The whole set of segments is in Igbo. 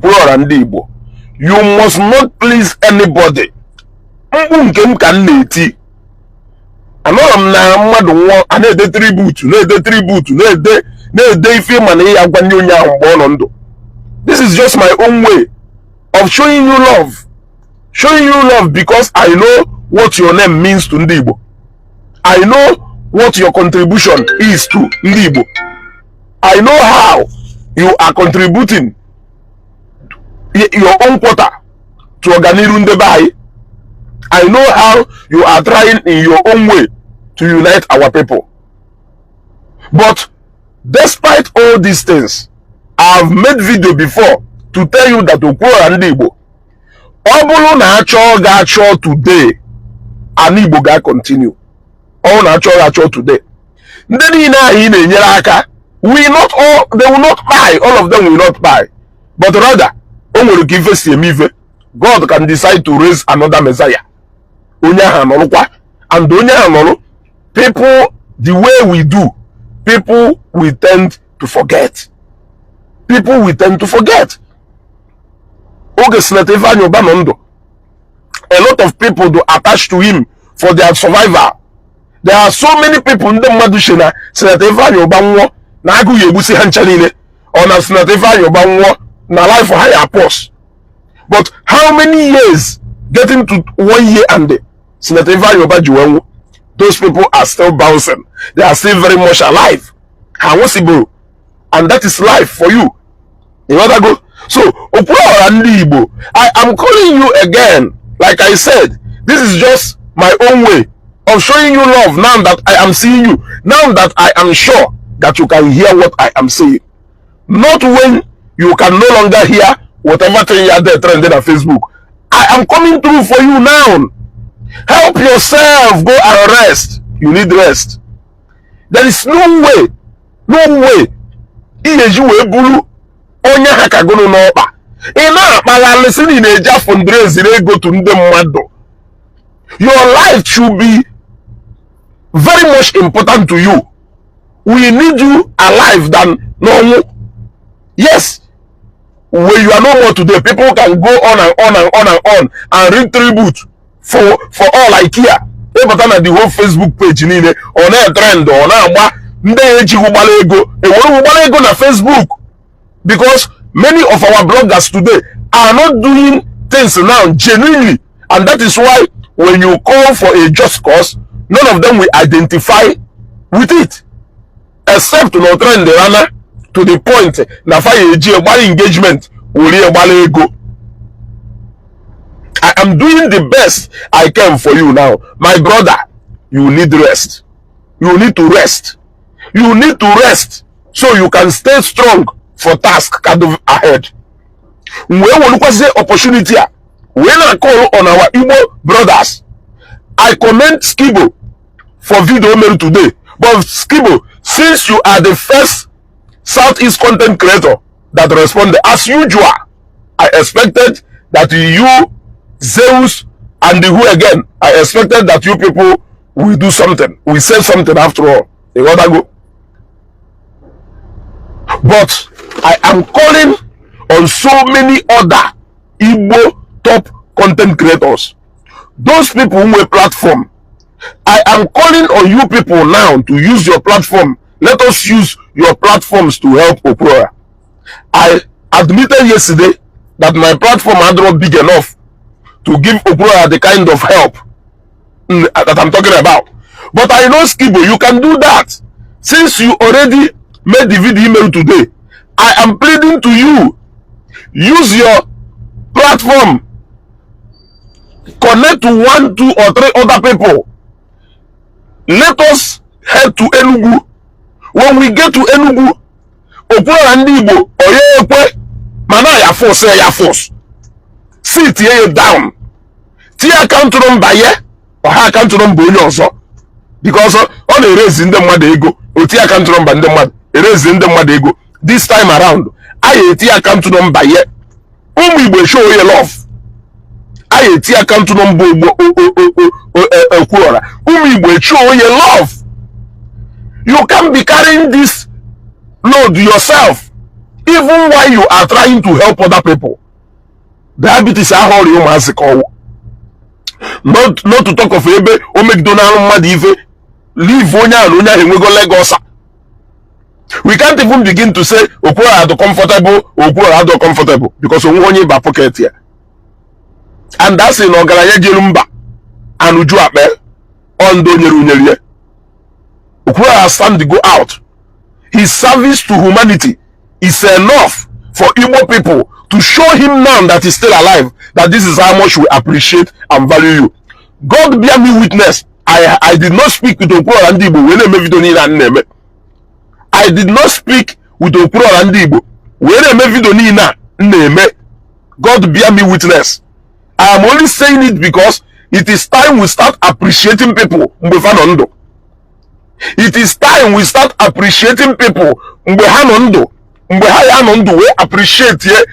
Okwuluọra ndị Igbo, you must not please anybody. Mkpu nke m ka m na-eti. Anọrọ m na mmadụ nwụọ, a na-ede tribute, na-ede tribute, na-ede, na-ede ife, mana ya gwa ndị onye ahụ mgbe ọ nọ ndụ. This is just my own way of showing you love, showing you love, because I know what your name means to ndị Igbo. I know what your contribution is to ndị Igbo. I know how you are contributing your own quota to ọganiru ndị be anyị. I know how you are trying in your own way to unite our people. But despite all these things, I've made video before to tell you that Okwuluọra ndị Igbo, ọ bụrụ na achọọ ga-achọ today, ana Igbo ga-continue. Ọ bụrụ na achọọ ga-achọ today, ndị niile ahụ ị na-enyere aka, we not all, they will not buy, all of them will not buy, but rather o nwere ka ife si eme ife. God can decide to raise another Messiah. Onye ahụ anọrụkwa, and onye ahụ nọrụ, people, the way we do, people will tend to forget. People will tend to forget. Oge Senator Ifeanyi Uba nọ ndụ, a lot of people do attach to him for their survival. There are so many people ndị mmadụ si na Senator Ifeanyi Uba nwụọ na agụụ ya egbusi ha ncha niile, ọ na Senator Ifeanyi Uba nwụọ na life ha ya pause. But how many years, getting to one year and Senator Ifeanyi Uba ji wee nwụ, those people are still bouncing. They are still very much alive. Ha nwụsịbụrụ, and that is life for you. Ịghọtago? So Okwuluọra ndị Igbo, I am calling you again. Like I said, this is just my own way of showing you love, now that I am seeing you, now that I am sure that you can hear what I am saying, not when you can no longer hear whatever thing you are there trending on Facebook. I am coming through for you now. Help yourself. Go and rest. You need rest. There is no way, no way ị ga-eji wee buru onye ha ka gụnụ n'ọkpa ị na-akpaghalị sị na ị na-eji fundraise ego to ndị mmadụ. Your life should be very much important to you. We need you alive than n'ọnwụ. Yes, when you are no more today, people can go on and on and on and on and read tribute. For all I care, ịbata na the whole Facebook page niile, ọ na-trend, ọ na-agba. Ndị ejighị gbara ego ewere gbara ego na Facebook, because many of our bloggers today are not doing things now genuinely, and that is why when you call for a just cause, none of them will identify with it, except na trend rana to the point na fa ya eji gbara engagement were gbara ego. I am doing the best I can for you now. My brother, you need rest. You need to rest. You need to rest so you can stay strong for task kind of ahead. Wee welukwazie opportunity a wee na call on our Igbo brothers. I commend Skibo for video mere today. But Skibo, since you are the first Southeast content creator that responded, as usual, I expected that you, Zeus, and the who again, I expected that you people will do something. We say something after all. You gotta go. But I am calling on so many other Igbo top content creators. Those people who platform. I am calling on you people now to use your platform. Let us use your platforms to help Okwuluora. I admitted yesterday that my platform had not big enough to give Okwuluora the kind of help that I'm talking about. But I know, Skibo, you can do that. Since you already made the video email today, I am pleading to you, use your platform, connect to one, two, or three other people. Let us head to Enugu. When we get to Enugu, Okwuluora ndị Igbo, onye ekwe mana ya force ya force. Sit ya down. Tinye account number ya, ọha account number onye ọzọ. Because ọ na-erezi ndị mmadụ ego, o tinye account number ndị mmadụ, erezi ndị mmadụ ego. This time around, anyị etinye account number ya. Ụmụ Igbo show ya love. Anyị eti account number Ogbo Okwuluora. Ụmụ Igbo show ya love. You can be carrying this load yourself. Even while you are trying to help other people, diabetes ahụ ọrịa ụmụazị ka ọwụ. Not to talk of ebe o megido n'arụ mmadụ ife leave onye ahụ na onye ahụ enwego leg ulcer. We can't even begin to say Okwuluora adụ comfortable, Okwuluora adụ comfortable, because onwe onye ịba pocket ya. And that's na ọgaranya jelu mba anuju akpa ọ ndị onyere unyere ya. Okwuluora stand go out. His service to humanity is enough for Igbo people to show him now that he's still alive, that this is how much we appreciate and value you. God bear me witness, I did not speak with Okwuluora ndị Igbo wee na-eme video niile a na-eme. I did not speak with Okwuluora ndị Igbo wee na-eme video niile a na-eme. God bear me witness. I am only saying it because it is time we start appreciating people mgbe fa nọ ndụ. It is time we start appreciating people mgbe ha nọ ndụ, mgbe ha ya nọ ndụ wee appreciate ye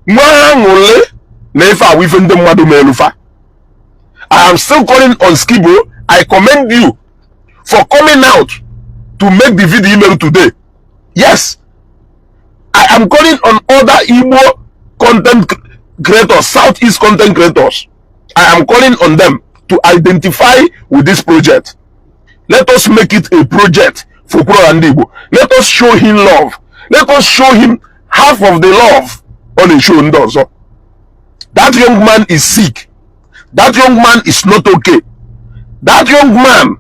nwa aṅụle na ife awụ ife ndị mmadụ melufa. I am still calling on Skibo. I commend you for coming out to make the video email today. Yes, I am calling on other Igbo content creators, Southeast content creators. I am calling on them to identify with this project. Let us make it a project for Okwuluora ndị Igbo. Let us show him love. Let us show him half of the love ọ na-show ndị ọzọ. That young man is sick. That young man is not okay. That young man,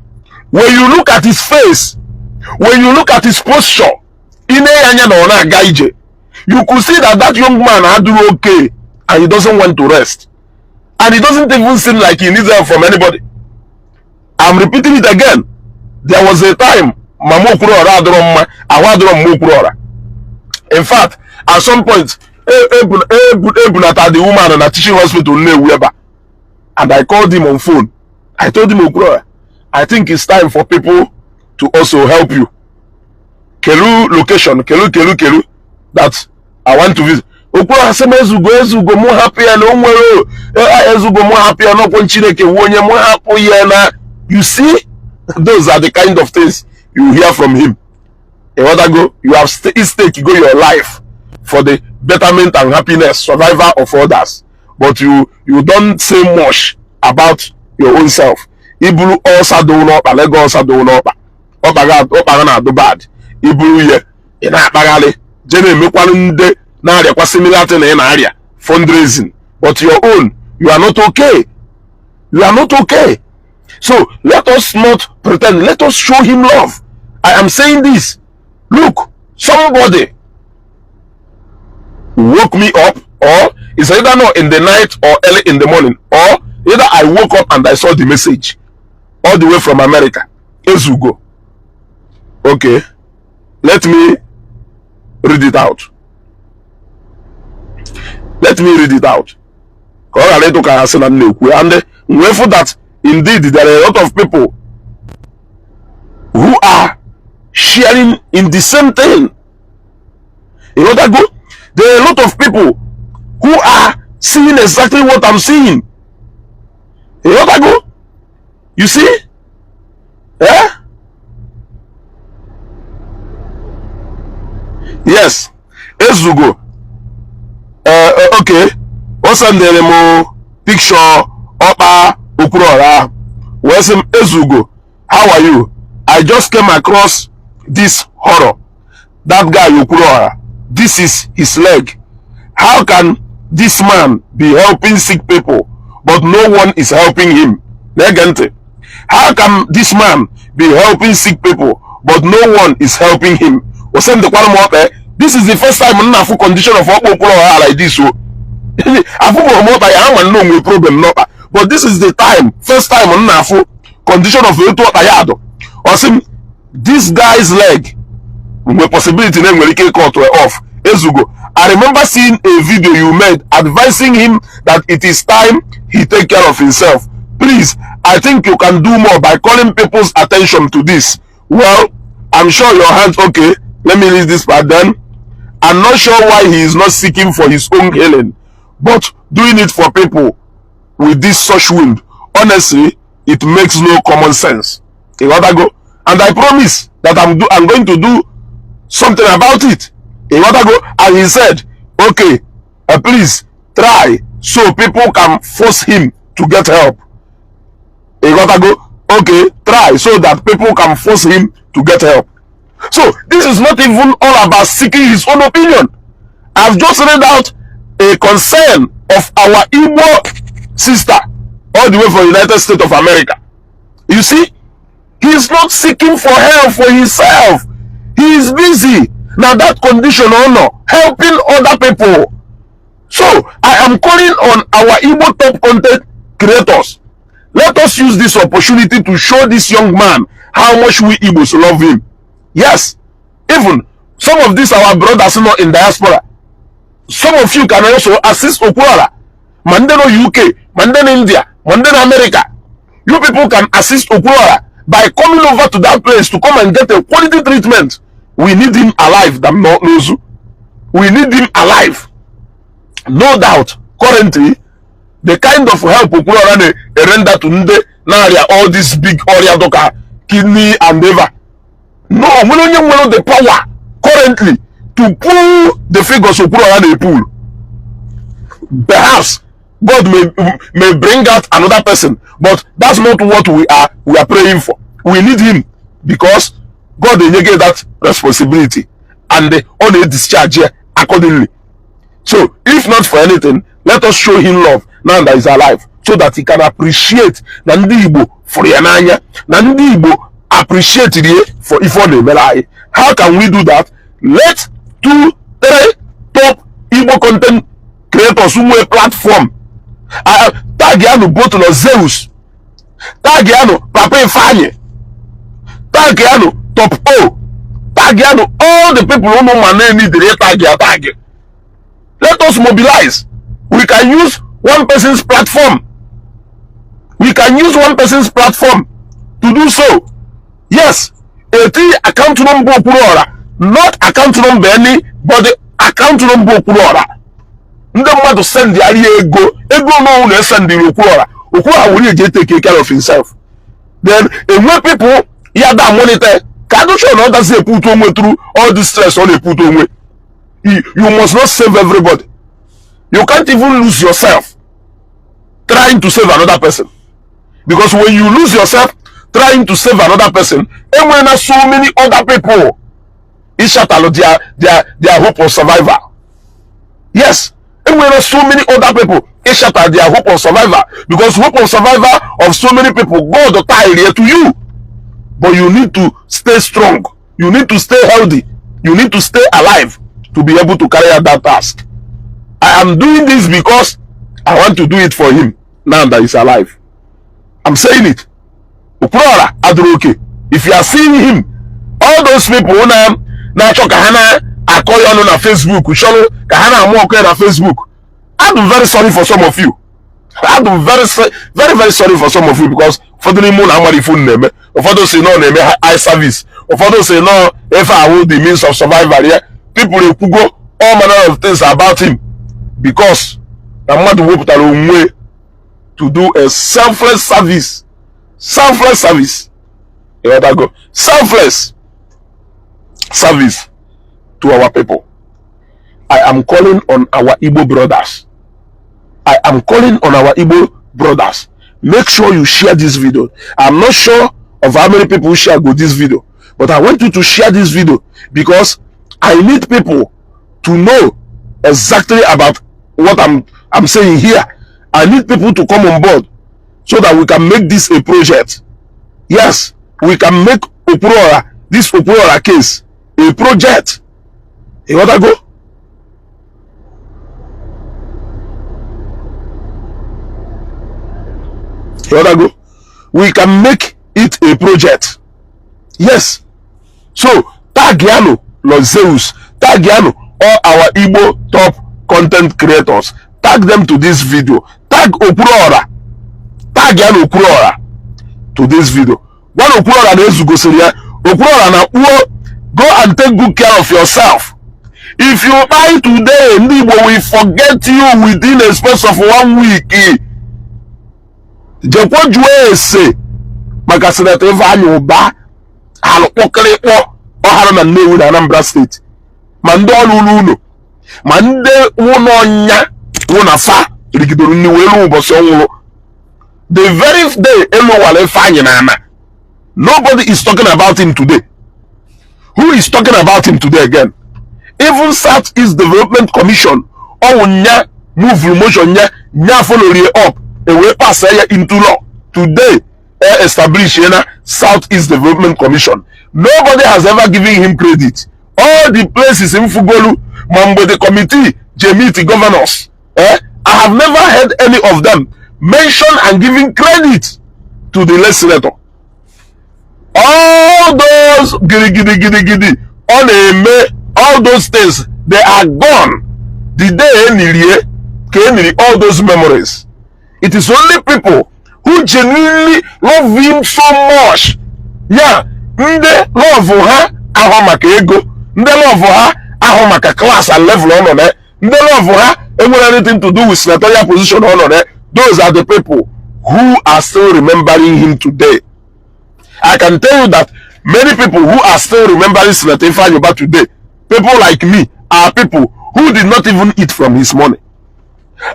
when you look at his face, when you look at his posture, ị na anya na ọ na-aga ije, you could see that that young man adịghị okay and he doesn't want to rest. And he doesn't even seem like he needs help from anybody. I'm repeating it again. There was a time Mama Okwuluora adịrọ mma, ahụ adịrọ mma Okwuluora. In fact, at some point, ebunata the woman na teaching hospital Nnewi ebe a. And I called him on phone. I told him, "Okwuluora, I think it's time for people to also help you. Kelu location, kelu kelu kelu that I want to visit." Okwuluora sị m, "Ezugo, Ezugo, mụ hapụ ya na o nwere Ezugo, mụ hapụ ya n'ọkwụ Chineke wu onye mụ hapụ ya na." You see, those are the kind of things you hear from him. Ịghọtago? You have stake go your life for the betterment and happiness, survival of others, but you don't say much about your own self. Iburu ulcer dị n'ọkpa, leg ulcer dị n'ọkpa, ọkpa ga na-adụ bad, iburu ihe ị na-akpagharị je na-emekwanụ ndị na-arịakwa similar thing na ị na-arịa fundraising, but your own, you are not okay. You are not okay. So let us not pretend. Let us show him love. I am saying this. Look, somebody woke me up, or it's either not in the night or early in the morning, or either I woke up and I saw the message all the way from America. Ezugo. Okay, let me read it out. Let me read it out ka ọ ghara ịtụ ka ha sị na m na-ekwu. And wee fụ that indeed there are a lot of people who are sharing in the same thing. You know that go? There are a lot of people who are seeing exactly what I'm seeing. You know that go? You see? Eh? Yes. Ezugo. Okay. O sendere m picture ọkpa Okwuluora ahụ wee sị m, "Ezugo, how are you? I just came across this horror. That guy Okwuluora, this is his leg. How can this man be helping sick people but no one is helping him?" Na-ege ntị. "How can this man be helping sick people but no one is helping him?" O sendekwara m ọkpa. This is the first time m na-afụ condition of ọkpa Okwuluora like this o. Afụbụrụ m ọkpa ya, ama nnọọ nwere problem n'ọkpa, but this is the time, first time m na-afụ condition of etu ọkpa ya adụ. Ọ sị m, "This guy's leg nwere possibility na enwere ike cut off. Ezugo, I remember seeing a video you made advising him that it is time he take care of himself. Please, I think you can do more by calling people's attention to this. Well, I'm sure your hands." Okay, let me leave this part then. "I'm not sure why he is not seeking for his own healing, but doing it for people with this such wound. Honestly, it makes no common sense." You got go? And I promise that I'm going to do something about it. Ịghọtago? And he said, okay, please try so people can force him to get help. Ịghọtago? Okay, try so that people can force him to get help. So this is not even all about seeking his own opinion. I've just read out a concern of our Igbo sister all the way from United States of America. You see, he's not seeking for help for himself. He is busy now, that condition or no, helping other people. So I am calling on our Igbo top content creators. Let us use this opportunity to show this young man how much we Igbos love him. Yes, even some of these our brothers not in diaspora, some of you can also assist Okwuora. Ma ndị nọ UK, ma ndị nọ India, ma ndị nọ America, you people can assist Okwuora by coming over to that place to come and get a quality treatment. We need him alive than n'ozu. We need him alive. No doubt, currently, the kind of help Okwuora na-erender to ndị na-arịa all this big ọrịa dịka kidney and liver, no nwere onye nwere the power currently to pull the figures Okwuora na-epull. Perhaps God may bring out another person, but that's not what we are praying for. We need him because God enyege that responsibility and ọ na-discharge ya accordingly. So if not for anything, let us show him love now that he's alive, so that he can appreciate na ndị Igbo fụrụ ya n'anya, na ndị Igbo appreciate ya for ife ọ na-emere anyị. How can we do that? Let two, three top Igbo content creators nwee platform, tag ya nụ both nọ Zeus, tag ya nụ Papa Ifeanyi, tag ya nụ Top O, tag ya nụ all the people unu ma na-enidere tag ya. Tag, let us mobilize. We can use one person's platform. We can use one person's platform to do so. Yes, eti account number Okwuluora, not account number anybody, account number Okwuluora. Ndị mmadụ sendịarị ya ego, ego n'ọnwụ na-esendịrị Okwuluora, Okwuluora were eji take care of himself. Then enwe people ya da monitor ka adụchọ na ọ dazi eput onwe through all this stress ọ na-eput onwe. You must not save everybody. You can't even lose yourself trying to save another person, because when you lose yourself trying to save another person, enwere so many other people ishatalụ their hope of survival. Yes, enwere so many other people ishatter their hope of survival, because hope of survival of so many people, God tie it to you. But you need to stay strong, you need to stay healthy, you need to stay alive to be able to carry out that task. I am doing this because I want to do it for him now that he's alive. I'm saying it. Okwuluora adịrị okay. If you are seeing him, all those people na na-achọ ka ha na-akọ ya ọnụ na Facebook, chọrọ ka ha na-amụ ọkụ ya na Facebook, I'm very sorry for some of you. I'm very, very, very sorry for some of you, because ụfọdụ n'ime ụlọ amara ifu na-eme. Ụfọdụ si nọ na-eme eye service, ụfọdụ si nọ efe ahụ the means of survival ya. People ekwugo all manner of things about him, because na mmadụ wepụtara onwe to do a selfless service. Selfless service, ịghọtago? Selfless service to our people. I am calling on our Igbo brothers. I am calling on our Igbo brothers. Make sure you share this video. I'm not sure of how many people share go this video, but I want you to share this video because I need people to know exactly about what I'm saying here. I need people to come on board so that we can make this a project. Yes, we can make Okwuluora, this Okwuluora case, a project. You want to go? You want to go? We can make it a project. Yes. So, tag yanụ Lord Zeus, tag yanụ all our Igbo top content creators. Tag them to this video. Tag Okwuluora. Tag yanụ Okwuluora to this video. Gwa na Okwuluora na-ezugosiri ya. Okwuluora na kpuo, go and take good care of yourself. If you die today, ndị Igbo will forget you within a space of one week. Jekwa jụọ ese maka Senator Ifeanyi Ubah alụkpọkịrịkpọ ọhara na Nnewi na Anambra State. Ma ndị ọrụ ụlọ ụlọ, ma ndị wụ nya wụ na fa rigidoro nri wee ruo ụbọchị ọ nwụrụ. The very day elu wara Ifeanyị na ana, nobody is talking about him today. Who is talking about him today again? Even South East Development Commission, ọwụ nya move motion, nya nya follow up, e wee pass ya into law. Today e establish na South East Development Commission. Nobody has ever given him credit. All the places in Fugolu, ma mgbe the committee je meet governors, I have never heard any of them mention and giving credit to the late senator. All those gidi gidi gidi ọ na-eme, all those things, they are gone the day enirie ka eniri all those memories. It is only people who genuinely love him so much, ya ndị love ha ahụ maka ego, ndị love ha ahụ maka class and level ọ nọ na, ndị love ha enwere anything to do with senatorial position ọ nọ na, those are the people who are still remembering him today. I can tell you that many people who are still remembering Senator Ifeanyi Ubah today, people like me, are people who did not even eat from his money,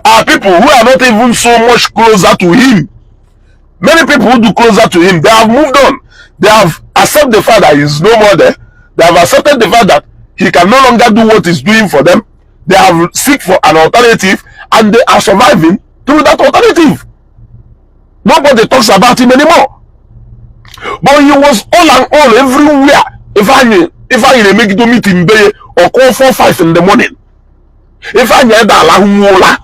are people who are not even so much closer to him. Many people who do closer to him, they have moved on. They have accepted the fact that he is no more there. They have accepted the fact that he can no longer do what he's doing for them. They have seek for an alternative and they are surviving through that alternative. Nobody talks about him anymore. But he was all and all everywhere. Ifeanyi na-emegide meeting be ya, ọkụ 4 5 in the morning. Ifeanyi ede alahụ ụla.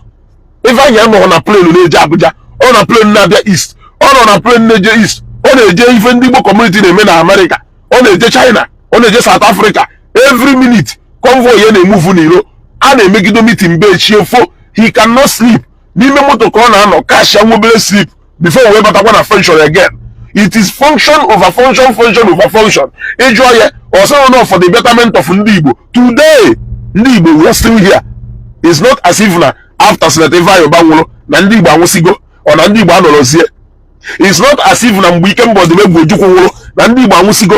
Ifeanyi anọghị na plane na-eje Abuja, ọ na plane na-abịa East, ọ nọ na plane na-eje East, ọ na-eje ife ndị Igbo community na-eme na America, ọ na-eje China, ọ na-eje South Africa. Every minute convoy ya na-emove n'iro, a na-emegide meeting be chiefo. He cannot sleep. N'ime moto ka ọ na-anọ cash ya nwobere sleep before wee batakwa na function again. It is function over function, function over function. Ịjụọ ya, ọsọ no, for the betterment of ndị Igbo. Today ndị Igbo, we are still here. It's not as if na after Senator Ifeanyi Ubah nwụrụ na ndị Igbo anwụsịgo, ọ na ndị Igbo anọrọzie. It's not as if na mgbe Ikemba Odimegwu Ojukwu nwụrụ na ndị Igbo anwụsịgo,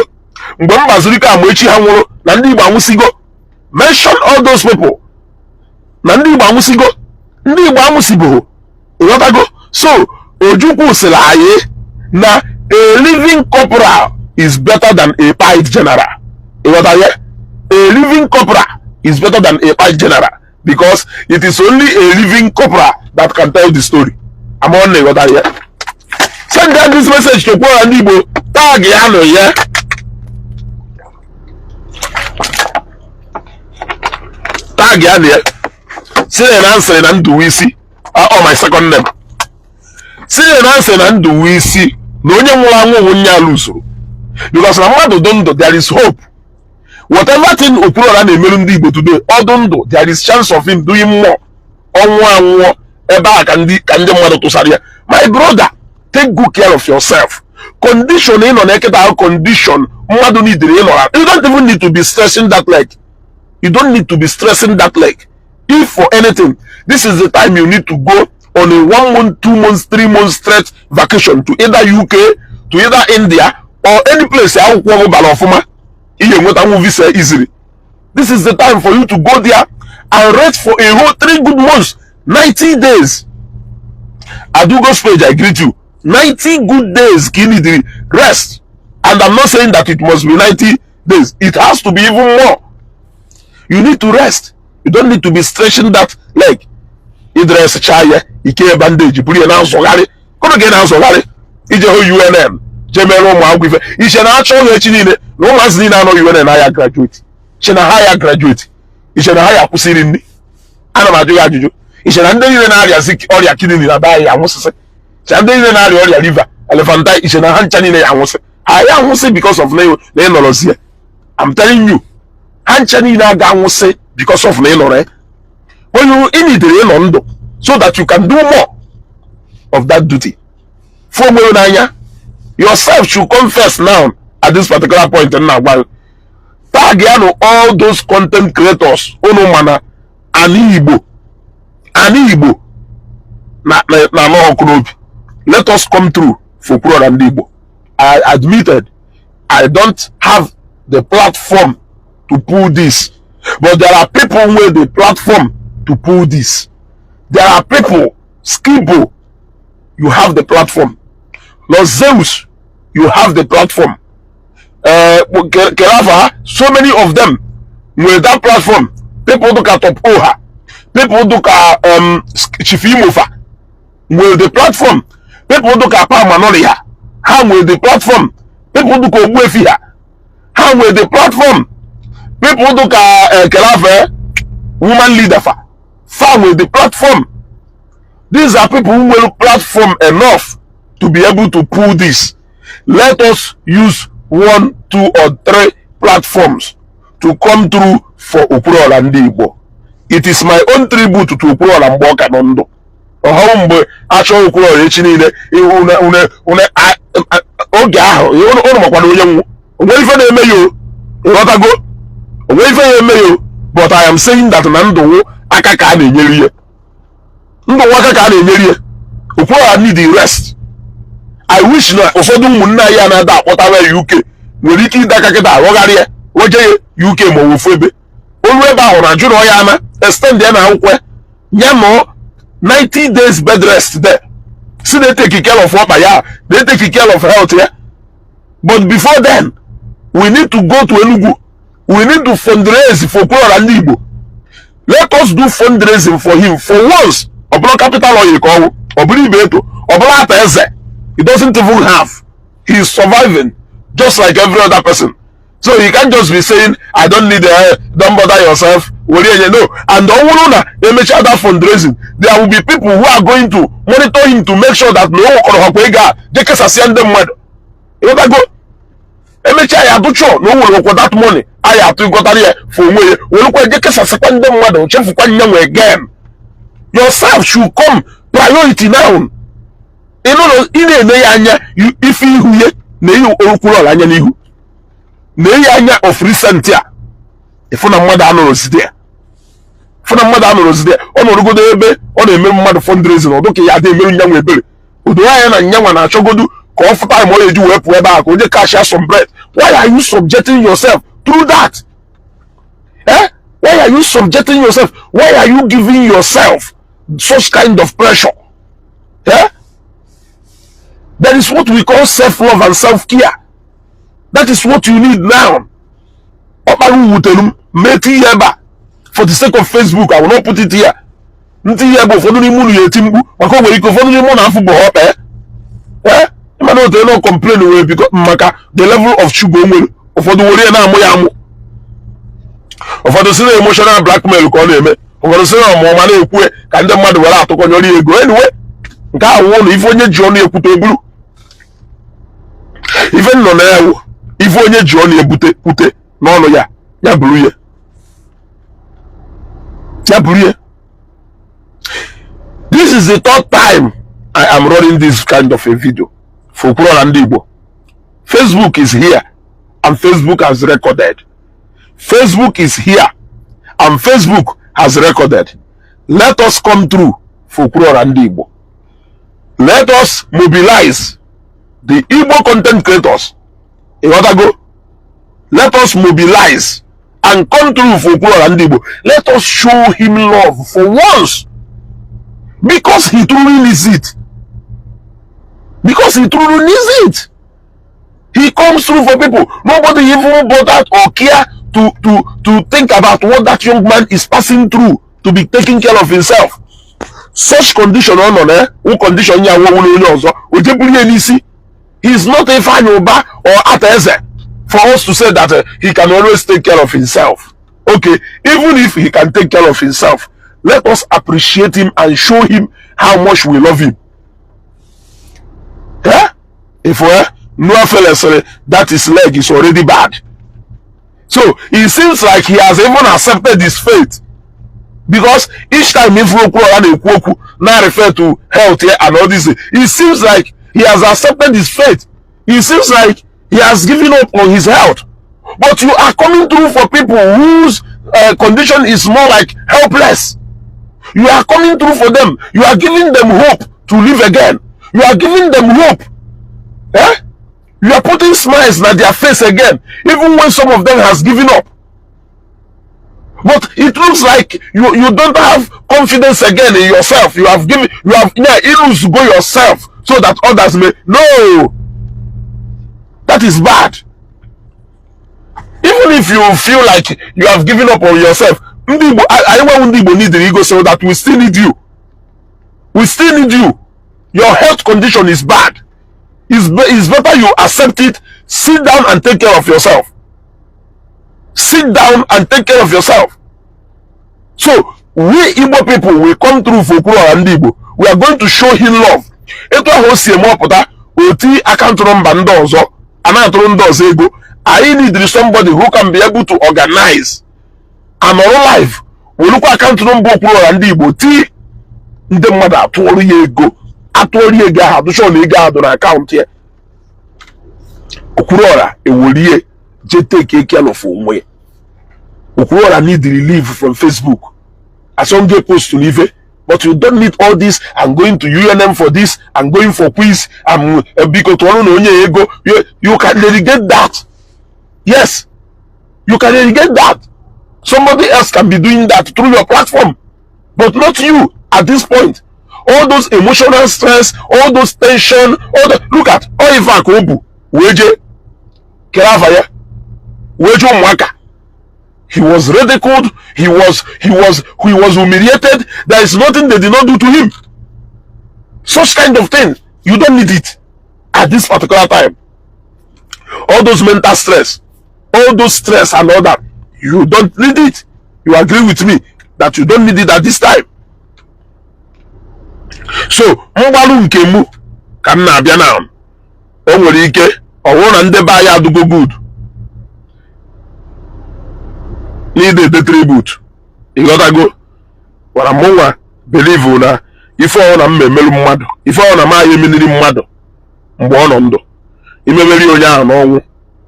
mgbe Mbazulike Amaechi ha nwụrụ na ndị Igbo anwụsịgo. Mention all those people na ndị Igbo anwụsịgo. Ndị Igbo anwụsịbụghị, ịghọtago? So Ojukwu sịrị anyị na a living corporal is better than a pied general. Ịghọta ya? A living corporal is better than a pied general because it is only a living corporal that can tell the story. Ama na ịghọta ya. Send them this message to Okwuluora ndị Igbo. Tag ya nụ ya, tag ya nụ ya, si na nsịrị na Nduwisi, ọ my second name, si na nsịrị na Nduwisi na onye nwụrụ anwụ onwe nye ala usoro, because na mmadụ dị ndụ, there is hope. Whatever thing Okwuluora na-emerụ ndị Igbo today, ọdụ ndụ, there is chance of him doing more. Ọnwụ anwụọ ebe a ka ndị mmadụ tụsara ya. My brother, take good care of yourself. Condition ị nọ na eketa ahụ, condition mmadụ nidiri ịnọ, you don't even need to be stressing that leg. You don't need to be stressing that leg. If for anything, this is the time you need to go on a one month, 2 months, 3 months straight vacation to either UK, to either India or any place akwụkwọ gị bara ọfụma, ihe enwetanwu visa easily. This is the time for you to go there and rest for a whole 3 good months, 90 days. Adugo's page, I greet you. 90 good days ka ị need rest. And I'm not saying that it must be 90 days. It has to be even more. You need to rest. You don't need to be stretching that leg. Ịdressịcha ya ike, bandage buru ya na-azọgharị kụrụ gị na-azọgharị ije hụ UNN, jee mere ụmụ akwụkwọ ife iche na achọ ụlọ echi niile na ụmụazị niile anọ UNN ya graduate, iche na ha ya graduate, iche na ha ya akwụsịrị nri. Ana m ajụ ya ajụjụ. Iche na ndị niile na-arịazi ọrịa kidney na be anyị anwụsịsị, iche na ndị niile na-arịa ọrịa liver elephantine, iche na ha ncha niile ya anwụsị, ha ya anwụsị because of na ị nọrọzie? I'm telling you, ha ncha niile aga anwụsị because of na ị nọrọ ya. When you ị nidere ịnọ ndụ so that you can do more of that duty. Fụ onwe gị n'anya. Yourself should come first now at this particular point. M na-agwa gị, tag ya nụ all those content creators unu, mana ana Igbo, ana Igbo na na na ọkụ n'obi. Let us come through for Okwuluora ndị Igbo. I admitted I don't have the platform to pull this, But there are people with the platform to pull this. There are people. Skibo, you have the platform. Los Zeus, you have the platform. Kelafa, so many of them with that platform. People look at Top Oha, people look at Chief Imofa with the platform. People look at Palmanolia, ha with the platform. People look at Ogbuefi, ha with the platform. People look at Kelafa, woman leader fa, fa with the platform. These are people who will platform enough to be able to pull this. Let us use one, two or three platforms to come through for Okwuluọra ndị Igbo. It is my own tribute to Okwuluọra mgbe ọ ka nọ ndụ. Ọhụụ mgbe achọ Okwuluọra echi niile une oge ahụ ụnụ makwana onye nwụ onwe ife na-eme ya o. Ịghọtago? Onwe ife ya eme ya o. But I am saying that na ndụ wụ aka ka a na-enyere ihe, ndụ wụ aka ka a na-enyere ihe. Okwuluọra need the rest. I wish na ụfọdụ ụmụnne anyị a na-ada akpọtara ya UK nwere ike ịda aka kịta aghọgharị ya weje ya UK ma ọ ofu ebe olu ebe ahụ na jụrụ ya ama extend ya na akwụkwọ ya nọ 90 days bed rest there, si na take care of ọkpa ya, na take care of health ya. But before then, we need to go to Enugu. We need to fundraise for Okwuluọra ndị Igbo. Let us do fundraising for him for once. Ọ bụrụ capital oil ka ọwụ, ọ bụrụ ibe eto, ọ bụrụ ata eze, he doesn't even have. He is surviving just like every other person, so he can't just be saying, "I don't need, don't bother yourself." Were enye no. And ọ bụrụ na emechaa that fundraising, there will be people who are going to monitor him to make sure that na o nwekọrọ hakwa ego a je kesasịa ndị mmadụ. Ịghọtago? Emechaa ya adụchọ na o nwere okwa that money anyị atụgọtara ya for onwe ya, werekwa je kesasịkwa ndị mmadụ, chefukwa nya nwe again. Yourself should come priority now. Ị nụrụ, ị na-ene ya anya ife ihu ya na ihe Okwuluọra anya n'ihu na eyi anya of recent a, ịfụ na mmadụ anụrụ site ya, fụ na mmadụ anụrụ site ya. Ọ nọrọgodo ebe ọ na-eme mmadụ fundraising, ọ dụka ya adị emerụ nyanwa ebere. Odo anya na nyanwa na-achọgodu ka ọ fụta ma ọ ga-eji wee pụọ ebe a ka o je cash some bread. Why are you subjecting yourself through that, eh? Why are you subjecting yourself? Why are you giving yourself such kind of pressure, eh? That is what we call self-love and self-care. That is what you need now. Ọkpara wutere m metụ ihe ebe a. For the sake of Facebook, I will not put it here. Ntị ihe ebe ụfọdụ n'ime unu ya eti mkpu maka o nwere ike ụfọdụ n'ime unu afụ bụ ha ọkpa ee ịmana otu elu complain wee biko maka the level of sugar o nwere. Ụfọdụ were ya na-amụ ya amụ, ụfọdụ si na emotional blackmail ka ọ na-eme, ụfọdụ si na ọmụma na-ekwu ka ndị mmadụ were atụkọnyọrọ ya ego. Anyway, nke ahụ wụ na ife onye ji ọnụ ekwute eburu ife nnọ na ewu, ife onye ji ọnụ ebute kwute n'ọnụ ya, ya buru ya, ya buru ya. This is the third time I am running this kind of a video for Okwuluọra ndị Igbo. Facebook is here and Facebook has recorded. Facebook is here and Facebook has recorded. Let us come through for Okwuluọra ndị Igbo. Let us mobilize the Igbo content creators. Ịghọtago? Let us mobilize and come through for Okwuluọra ndị Igbo. Let us show him love for once, because he truly needs it, because he truly needs it. He comes through for people. Nobody even bothered or care to think about what that young man is passing through to be taking care of himself. Such condition ọ nọ na wụ condition ya nwe onye ọzọ o jeburu ya n'isi. He is not Ifeanyi Uba or Ata Eze for us to say that he can always take care of himself. Okay, even if he can take care of himself, let us appreciate him and show him how much we love him. Eh? If Noah fella sịrị that his leg is already bad, so it seems like he has even accepted his fate, because each time if okwu ọra na-ekwu okwu na refer to health here and all this, it seems like he has accepted his fate. It seems like he has given up on his health. But you are coming through for people whose condition is more like helpless. You are coming through for them. You are giving them hope to live again. You are giving them hope, eh? You are putting smiles na their face again, even when some of them has given up. But it looks like you don't have confidence again in yourself. You have given, you have, yeah, you go yourself so that others may know. That is bad. Even if you feel like you have given up on yourself, ndị Igbo anyị nwewu, ndị Igbo need ego so that we still need you. We still need you. Your health condition is bad. It's better you accept it. Sit down and take care of yourself. Sit down and take care of yourself. So we Igbo people will come through for Okwuluora ndị Igbo. We are going to show him love. Etu ahụ o si eme ọpụta oti account number ndị ọzọ a na-atụrụ ndị ọzọ ego, anyị need somebody who can be able to organize anọrọ live welukwa account number Okwuluora ndị Igbo tii, ndị mmadụ atụọrụ ya ego, atụọrụ ya ego ahụ, adụchọ na ego ahụ dị na account ya. Okwuluora ewerie je take care of onwe ya. Okwuluora need relief from Facebook asonge post n'ife, but you don't need all this. I'm going to UNM for this, I'm going for quiz, I'm biko tụọrọ na onye ego. You can delegate that. Yes, you can delegate that. Somebody else can be doing that through your platform, but not you at this point. All those emotional stress, all those tension, all the, look at all ife a ka o bu wee jee kere afa ya wee jee ụmụaka. He was ridiculed, he was humiliated. There is nothing they did not do to him. Such kind of thing, you don't need it at this particular time. All those mental stress, all those stress and all that, you don't need it. You agree with me that you don't need it at this time. So mgbalụ nke mụ ka m na-abịa na o nwere ike ọ bụrụ na ndị be anyị adụgo good n'ide ede tribute, ịghọtago? Gwara mụ nwa believe na ife ọ na m emelu mmadụ, ife ọ na m anyị emeniri mmadụ mgbe ọ nọ ndụ, imemeri onye ahụ n'ọnwụ,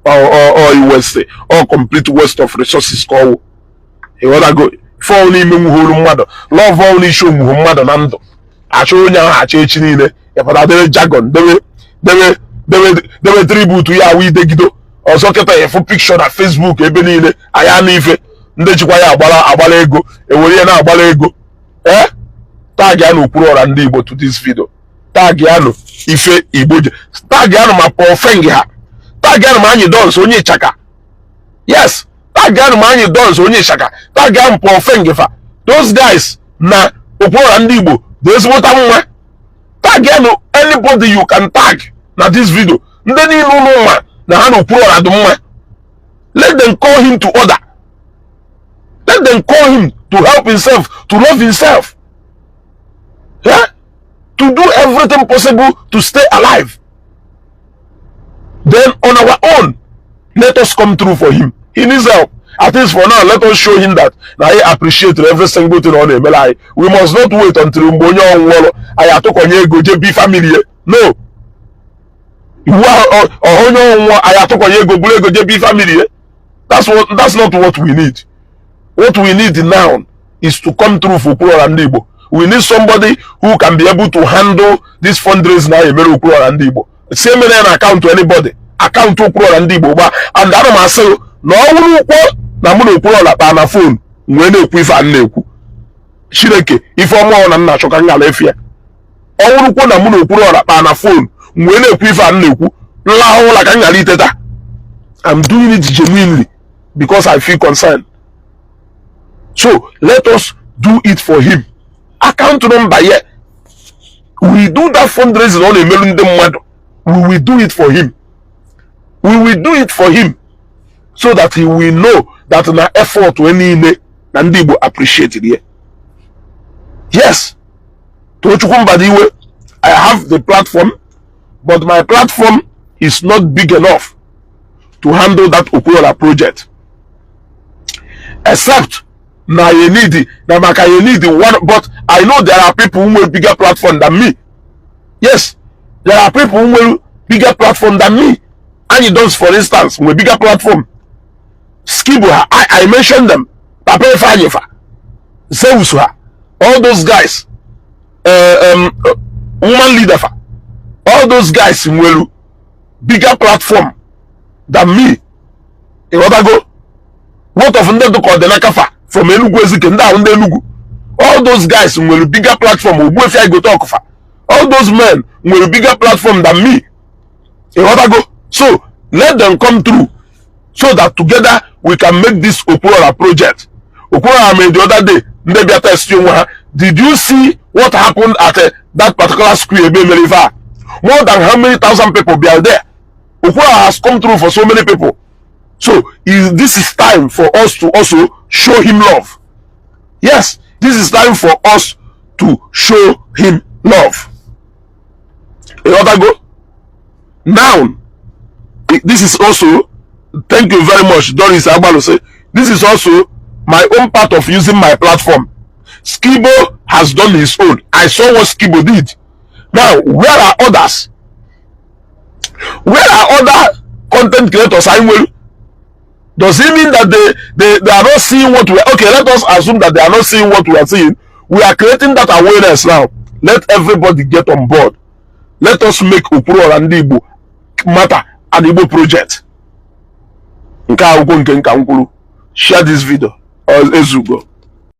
ọ waste, ọ complete waste of resources ka ọwụ, ịghọtago? Ife ọ n'ime nwuholu mmadụ, love ọ n'isi onwuhu mmadụ na ndụ, achọ onye ahụ achọ echi niile ịpụta debe jargon, debe debe debe debe tribute ya awụ idegido ọzọ. Kịta ịfụ picture na Facebook ebe niile, anyị anụ ife ndị jikwa ya agbara agbara ego, ewere ya na-agbara ego. Ee, tag ya n'Okwuluora ndị Igbo to this video, tag ya nụ ife Igbo ji, tag ya nụ ma Paul Feng ha, tag ya nụ ma anyị dons onye ịchaka. Yes, tag ya nụ ma anyị dons onye ịchaka, tag ya nụ Paul Feng fa. Those guys na Okwuluora ndị Igbo dị ezigbota mma. Tag ya nụ anybody you can tag na this video. Ndị niile ụlọ mma na ha na Okwuluora dị mma, let them call him to order. Let them call him to help himself, to love himself, yeah? To do everything possible to stay alive. Then on our own, let us come through for him. He needs help. At least for now, let us show him that na I appreciate every single thing ọ na-emere anyị. We must not wait until mgbe onye ọnwụọlụ anyị atụkọnye ego jee bi family ya. No, iwu onye ọnwụọ anyị atụkọnye ego, buru ego jee bi family ya. That's not what we need. What we need now is to come through for Okwuluora ndị Igbo. We need somebody who can be able to handle this fundraising na emere Okwuluora ndị Igbo. Si emere ya na account anybody, account Okwuluora ndị Igbo gba. And ana m asị na ọ bụrụ ụkwụ na mụ na Okwuluora kpaa na phone wee na-ekwu ife a na-ekwu, Chineke, ife ọma ọ na nna achọ ka m ghara efe ya. Ọ bụrụkwo na mụ na Okwuluora kpaa na phone wee na-ekwu ife a na-ekwu, nlahụ ụla ka m ghara iteta. I'm doing it genuinely because I feel concerned. So let us do it for him. Account number here, we do that fundraising ọ na-emelu ndị mmadụ. We will do it for him. We will do it for him so that he will know that na effort wee niile na ndị Igbo appreciate ya. Yes, Tochukwu Mbadiwe, I have the platform, but my platform is not big enough to handle that Okwuluora project, except na you need na maka you need one. But I know there are people who nwere bigger platform than me. Yes, there are people who nwere bigger platform than me. Anyị Dons, for instance, nwere bigger platform. Skibo ha, I mentioned them, Papa Ifeanyi fa, Zeus ha, all those guys, woman leader fa, all those guys nwere bigger platform than me, ịghọtago? What of ndị dụka ọdịnaka fa? From Enugu Ezike, ndị ahụ ndị Enugu, all those guys nwere bigger platform. Ogbuefi Igote Ọkụfa, all those men nwere bigger platform than me, ịghọtago? So let them come through so that together we can make this Okwuluora project. Okwuluora mere the other day, ndị bịa test onwe ha. Did you see what happened at that particular square ebe mere ife a? More than how many thousand people bịara there? Okwuluora has come through for so many people, so this is time for us to also show him love. Yes, this is time for us to show him love, ịghọtago? Now this is also, thank you very much, Doris Agbalose, this is also my own part of using my platform. Skibo has done his own. I saw what Skibo did. Now, where are others? Where are other content creators? I will does it mean that they are not seeing what we are? Okay, let us assume that they are not seeing what we are seeing. We are creating that awareness now. Let everybody get on board. Let us make Okwuluora Ndị Igbo matter an Igbo project. Nke akwụkwọ nke nka m kwuru, share this video. Ezugo.